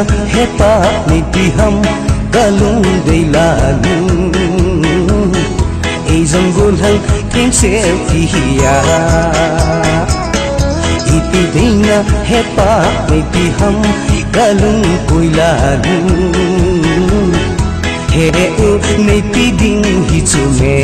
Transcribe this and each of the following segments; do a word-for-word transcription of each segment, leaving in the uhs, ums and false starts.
Hepa, neipi ham, kalung dei la nu. Ei jong gollhang kei selfie hi a. Ipi dinga hepa, neipi ham, kalung pui la nu. He u, neipi ding hi chu me.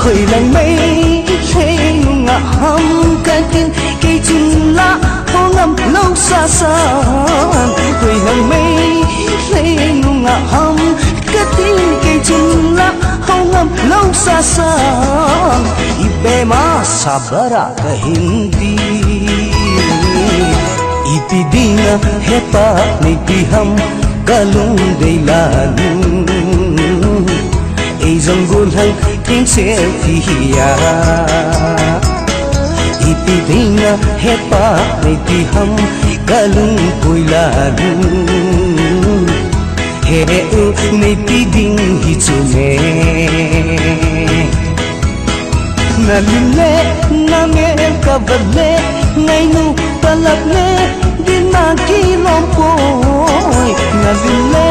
Hoilang Meitei nunga ham katin, kei chun la hong am lou sasan. Hoilang Meitei nunga ham katin, kei chun la hong am lou sasan. Ipi ma sabara ka Hindi. Ipi dinga hepa, neipi ham, kalung dei la nu. Ei jong gollhang kei selfie hi a. Ipi dinga hepa, neipi ham, kalung pui la nu. He u, neipi ding hi chu me. Na lim le na mel ka vet le, ngainu talap le, dinga kilom poi. Na lim le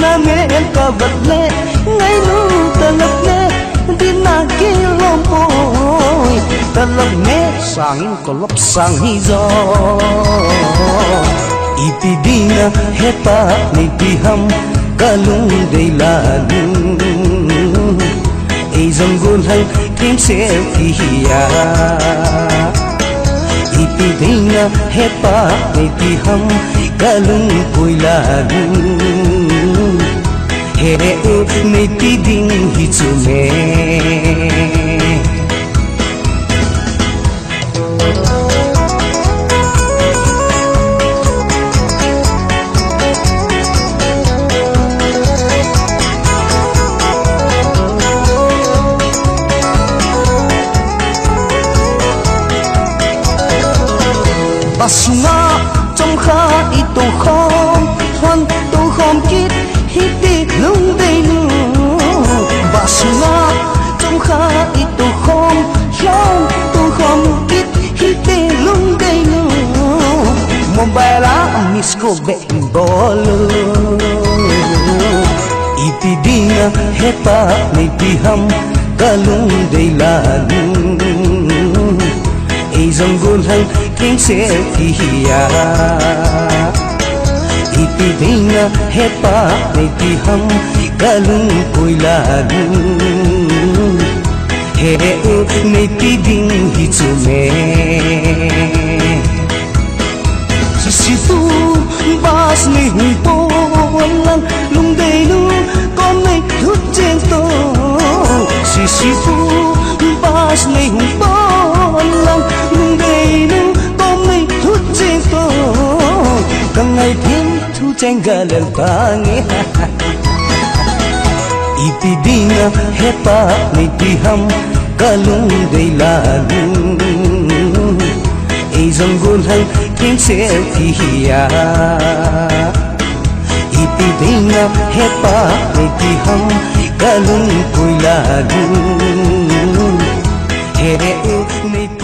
na mel ka vet le, ngainu talap le, dinga kilom poi. Talap ne sangin kolop sang hi jo. Ipi dinga hepa, neipi ham, kalung dei la nu. Ei jong gollhang kei selfie hi a. Ipi dinga hepa, neipi ham, kalung pui la nu. He u, neipi ding hi chu me. Bus sunga chomkhat i toukhom, hon toukhom kit hite lungdei nu. Bus sunga chomkhat i toukhom, hon toukhom kit hite lungdei nu. Mobile a miss call beh bol u. Ipi dinga hepa, neipi ham, kalung dei la nu. Ei jong gollhang kei selfie hi a. Ipi dinga hepa, neipi ham, kalung pui la nu. He u, neipi ding hi chu me. Sisi tu, bus nei hung pon lang, lungdei nu, kom nei lhut jeng to. Sisi tu, bus nei hung pon lang, lungdei nu, kom nei lhut jeng to. Ka ngai phin thu cheng ga lel bang e. Ipi dinga hepa, neipi ham, kalung dei la nu. Ei jong gollhang kei selfie hi a. Ipi dinga hepa, neipi ham, kalung pui la nu. He u, neipi